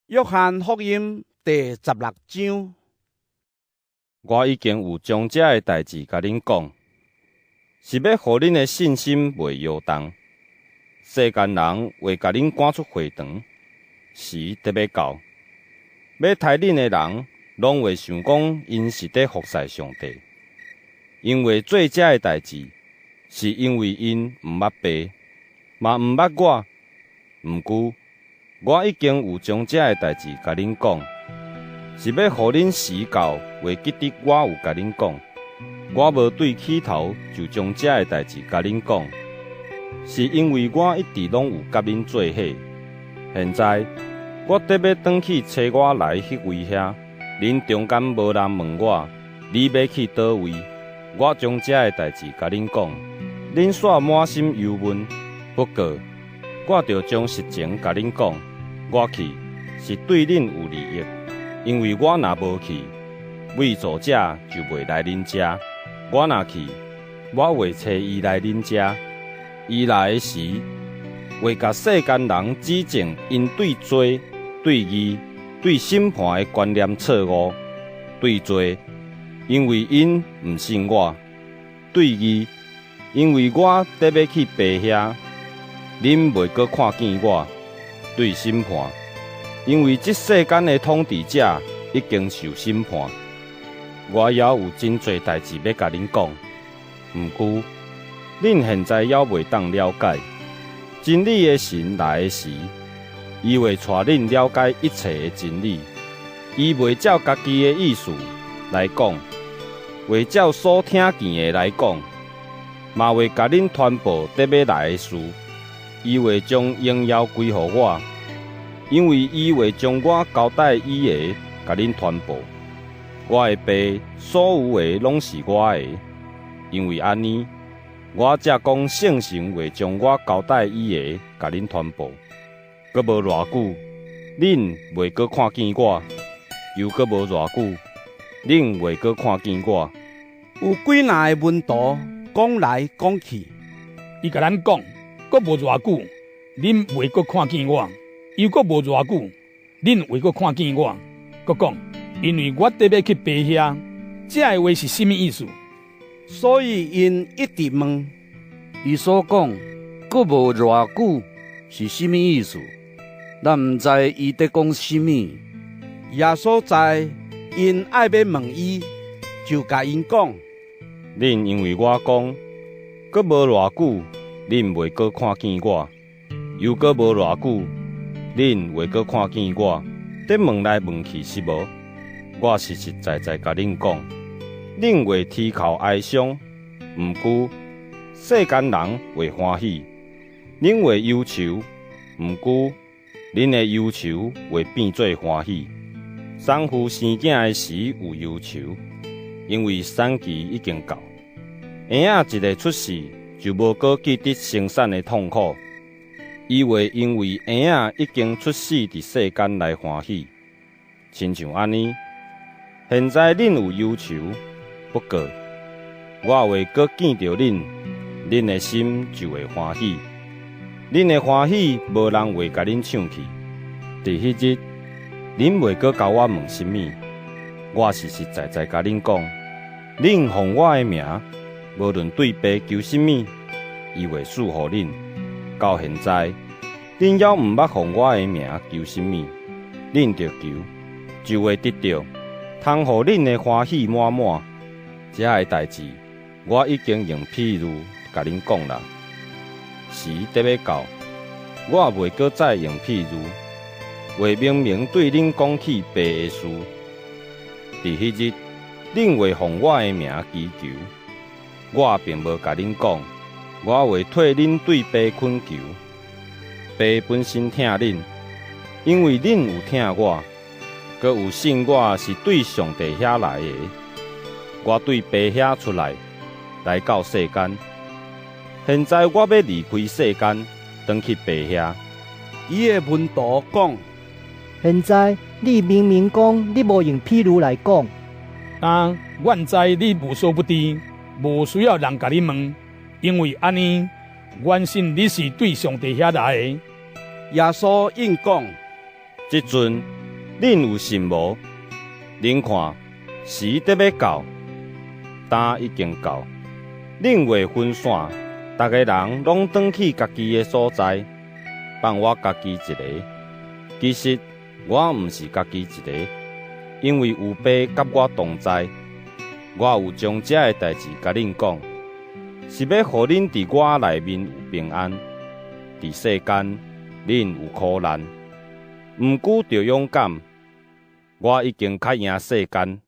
約翰福音第16章。我已經有將這个代誌共恁講，是欲予恁的信心袂搖動。世間人會共恁趕出會堂，時得欲到，欲刣恁的人，攏會想講𪜶是佇服侍上帝。𪜶會做這个代誌，是因為𪜶毋捌爸，嘛毋捌我。毋過，我已經有將這个代誌共恁講，是欲予恁時到會記得我有共恁講。我無對起頭就將這个代誌共恁講，是因為我一直攏有佮恁做伙。現在我得欲轉去差我來彼位遐，恁中間無人問我：你欲去佗位？我將這个代誌共恁講，恁煞滿心憂悶。不過，我著將實情共恁講，我去是對恁有利益，因為我若無去，慰助者就袂來恁遮；我若去，我會差伊來恁遮。伊來的時，會共世間人指證𪜶對罪、對義、對審判的觀念錯誤。對罪，因為𪜶毋信我；對義，因為我得欲去爸遐，恁袂閣看見我；對審判，因為這世間的統治者已經受審判。我猶有真濟代誌欲共恁講，毋過恁現在猶袂當了解。真理的神來的時，伊會帶恁了解一切的真理。伊袂照家己的意思來講，會照所聽見的來講，嘛會共恁傳報得欲來的事。伊會將榮耀歸予我，因為伊會將我交代伊的，共恁傳報。我的爸所有的攏是我的，因為按呢，我才講聖神會將我交代伊的，共恁傳報。閣無偌久，恁袂閣看見我；又閣無偌久，恁會閣看見我。有幾若个門徒講來講去，伊共咱講，閣無偌久，恁袂閣看見我；又閣無偌久，恁會閣看見我。閣講，因為我得欲去爸遐，這个話是啥物意思？所以𪜶一直問，伊所講閣無偌久是啥物意思？咱毋知伊佇講啥物。耶穌知𪜶愛欲問伊，就共𪜶講：恁因為我講，閣無偌久，恁袂閣看見我；又閣無偌久，恁會閣看見我。佇問來問去是無？我實實在在共恁講，恁會啼哭哀傷，毋過世間人會歡喜；恁會憂愁，毋過恁的憂愁會變做歡喜。產婦生囝的時有憂愁，因為產期已經到。嬰仔一个出世，就無閣記得生產的痛苦。伊會因為嬰仔已經出世佇世間來歡喜。親像按呢，現在恁有憂愁，不過我會閣見著恁，恁的心就會歡喜。恁的歡喜無人會共恁搶去。佇彼日，恁袂閣共我問啥物。我實實在在共恁講，恁奉我的名，無論對爸求啥物，伊會賜予恁。到現在，恁猶毋捌奉我的名求啥物，恁著求，就會得著，通予恁的歡喜滿滿。這个代誌，我已經用譬喻共恁講啦。時得欲到，我袂閣再用譬喻，會明明對恁講起爸的事。佇彼日，恁會奉我的名祈求，我並無共恁講，我會替恁對爸懇求。爸本身疼恁，因為恁有疼我，閣有信我是對上帝遐來的。我對爸遐出來，來到世間。現在我欲離開世間，轉去爸遐。伊的門徒講：現在你明明講你無用譬喻來講，但阮知你無所不知，無需要人共你問，因為按呢，阮信你是對上帝遐來的。耶穌應講：這陣恁有信無？恁看，時得欲到，今已經到。恁會分散，逐个人攏轉去家己的所在，放我家己一个。其實我毋是家己一个，因為有爸佮我同在。我有將這个代誌共恁講，是欲予恁佇我內面有平安。佇世間，恁有苦難，毋過著勇敢，我已經較贏世間。